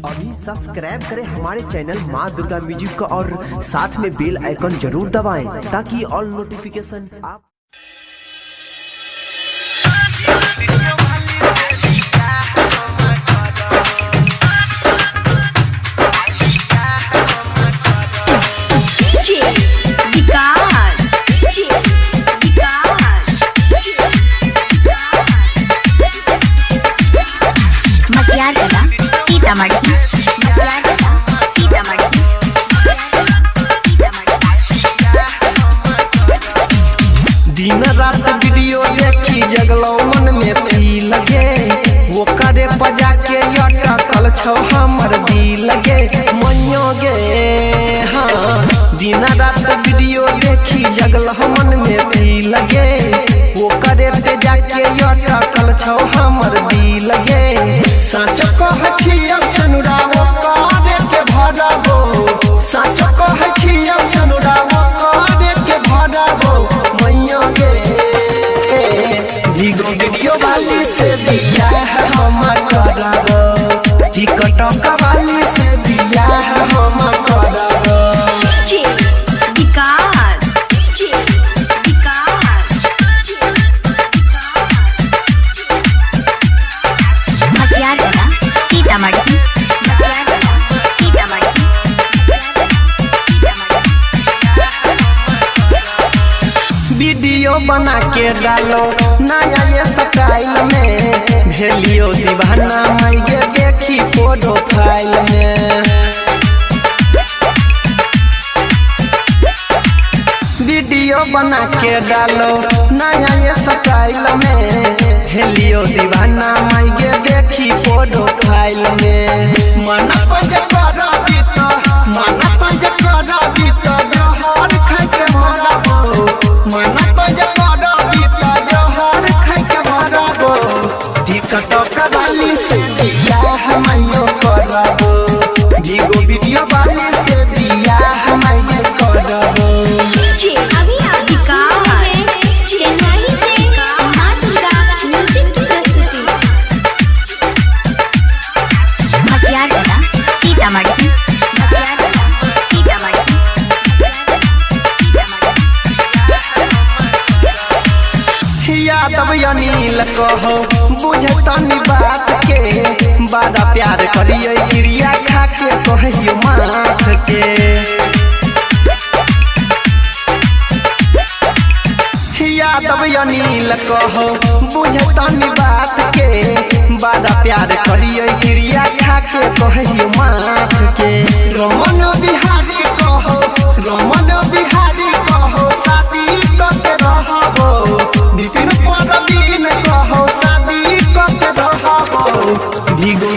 अभी सब्सक्राइब करें हमारे चैनल माँ दुर्गा म्यूजिक को और साथ में बेल आइकन जरूर दबाएं ताकि ऑल नोटिफिकेशन आप DJ Vikas, DJ Vikas, Matiyargala, Sitamarhi, Matiyargala, Sitamarhi, Sitamarhi. दिन रात वीडियो देखी जगलो मन में पी लगे, वो करे बजा के अटकल छौ हमर दिल गे मैयो गे। हाँ, दिन रात वीडियो देखी जगलो मन में पी लगे, वो करे पे जाके अटकल छौ हमर दिल गे। साँच कह छियौ सनुरा वो करे के भरबो, साँच कह छियौ सनुरा वो करे के भरबो मैयो गे। भीगो वीडियो वाली से बियाह हम करबो, टिकटॉक वाली से बियाह हम करबो। DJ Vikas, DJ Vikas, Matiyargala, Sitamarhi, Matiyargala, Sitamarhi, Sitamarhi. Video बना के डालो नया ये स्टाइल में, भेलियो दीवाना माई गे देखी प्रोफाइल में। वीडियो बना के डालो नया ये स्टाइल में, भेलियो दीवाना माई गे देखी प्रोफाइल में। मना तो जे करबी त, मना तो जे करबी त जहर खाइ के मरबो, मना तो जे करबी त जहर खाइ के मरबो। टिकटॉक वाली से बियाह माइयो करबो, भीगो वीडियो वाली से बियाह माइयो करबो। DJ अभी आप विकास, चेन्नई से माँ दुर्गा म्यूजिक की प्रस्तुति। मटियारगला, सीतामढ़ी, मटियारगला, सीतामढ़ी, सीतामढ़ी। यादव अनिल कहो बुझे तनी बात के, बड़ा प्यार करिए क्रिया खा के कहियो माथ के। यादव अनिल कहो बुझे तनी बात के, बड़ा प्यार करिए क्रिया खा के कहियो माथ के। रमन बिहारी कहो, रमन बिहारी कहो शादी कके रहबो, विपिन परवीन कहो शादी कके रहबो। भीगो